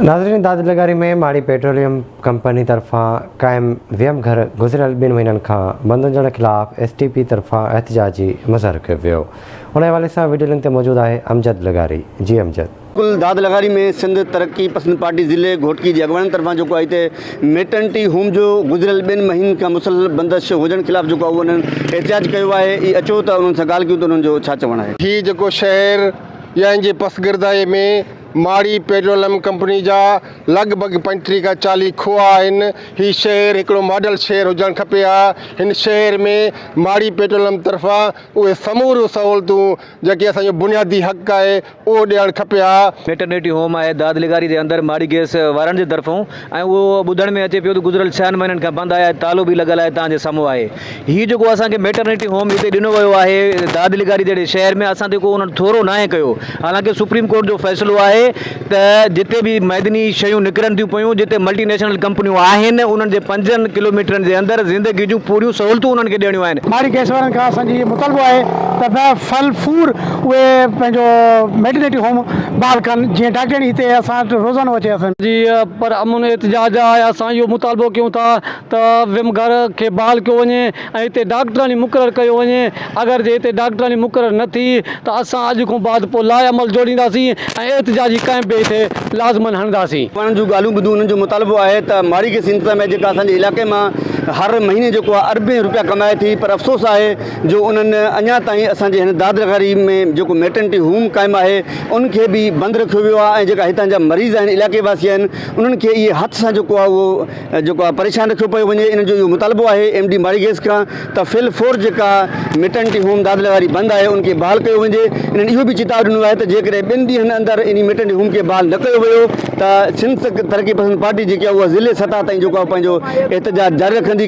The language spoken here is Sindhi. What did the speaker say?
ناظرين داد لغاري ۾ ماڙي پيٽروليم ڪمپني طرفان قائم ويم گهر گذريل ٻن مهينن کان بند هجڻ خلاف ايس ٽي پي طرفان احتجاجي مظاهرو ڪيو ويو ان حوالي سان وڊيو لنڪ تي موجود آهي امجد لغاري جي امجد. ڪل داد لغاري ۾ سنڌ ترقي پسند پارٽي ضلعي گهوٽڪي جي اڳواڻن طرفان جيڪو آهي هتي ميٽرنٽي هوم جو گذريل ٻن مهينن کان مسلسل بندش هجڻ خلاف جيڪو آهي اهو انهن احتجاج ڪيو آهي اي اچو ته انهن سان ڳالهه ڪيون ته انهن جو ڇا چوڻ آهي. هي جيڪو شهر يا ان جي پسگردائي ۾ ماڙي پيٽروليم ڪمپني جا لڳ ڀڳ 35 کان 40 کوها آهن. هي شهر هڪڙو ماڊل شهر هجڻ کپي ها. هن شهر ۾ ماڙي پيٽروليم طرفان اهي سموريون سهولتون جيڪي اسان جو بنيادي حق آهي اهو ڏيڻ کپي ها. ميٽرنيٽي هوم آهي داد لغاري جي اندر ماڙي گئس وارن جي طرفون ۽ اهو ٻڌڻ ۾ اچي پيو ته گذريل ڇهن مهينن کان بند آهي تالو به لڳل آهي توهان جي سامهون آهي هي جيڪو اسان کي ميٽرنيٽي هوم هتي ڏنو ويو آهي داد لغاري جهڙي شهر ۾ اسان تي ڪو انهن ٿورو ناهي ڪيو حالانڪه سپريم ڪورٽ جو فيصلو آهي ته جتي به معدني شيون نڪرن ٿيون پيون جتي ملٽي نيشنل ڪمپنيون آهن انهن جي پنجن ڪلوميٽرن جي اندر زندگي جون پوريون سهولتون انهن کي ڏيڻيون آهن. ماڙي گئس وارن کان اسان جي مطالبو آهي ته به ڦل ڦور اهي پنهنجو ميٽرنيٽي هوم بحال ڪن جيئن ڊاڪٽرياڻي هتي اسان وٽ روزانو اچي اسان جي پر امن احتجاج آهي اسان اهو مطالبو ڪيون ٿا ته ويم گهر کي بحال ڪيو وڃي ۽ هتي ڊاڪٽراڻي مقرر ڪيو وڃي اگر جي هتي ڊاڪٽراڻي مقرر نه ٿي ته اسان اڄ کان بعد پوء لاء عمل جوڙينداسين ۽ احتجاجي ڪئمپ به هتي لازمن هڻنداسين. اڳواڻن جون ڳالهيون ٻڌون انهن جو مطالبو آهي ته ماڙي گئس انتظاميا جيڪا اسان جي علائقي مان هر مهيني جيڪو آهي اربين روپيا ڪمائي ٿي پر افسوس آهي جو انهن اڃا تائين اسان جي هن دادرغاري ۾ جيڪو ميٽرنٽي هوم قائم آهي ان کي به بند رکيو ويو آهي ۽ جيڪا هتان جا مريض آهن علائقي واسي آهن انهن کي اهي هٿ سان جيڪو آهي اهو جيڪو آهي پريشان رکيو پيو وڃي انهن جو اهو مطالبو آهي ايم ڊي ماڙي گئس کان ته فل فور جيڪا ميٽرنٽي هوم دادلي واري بند آهي ان کي بحال ڪيو وڃي انهن اهو به چتاء ڏنو آهي ته جيڪڏهن ٻن ڏينهن اندر انهي ميٽرنٽي هوم کي بحال نه ڪيو ويو ته سنڌ ترقي پسند پارٽي جيڪي آهي اها ضلعي سطح تائين جيڪو آهي پنهنجو احتجاج جاري رکندي.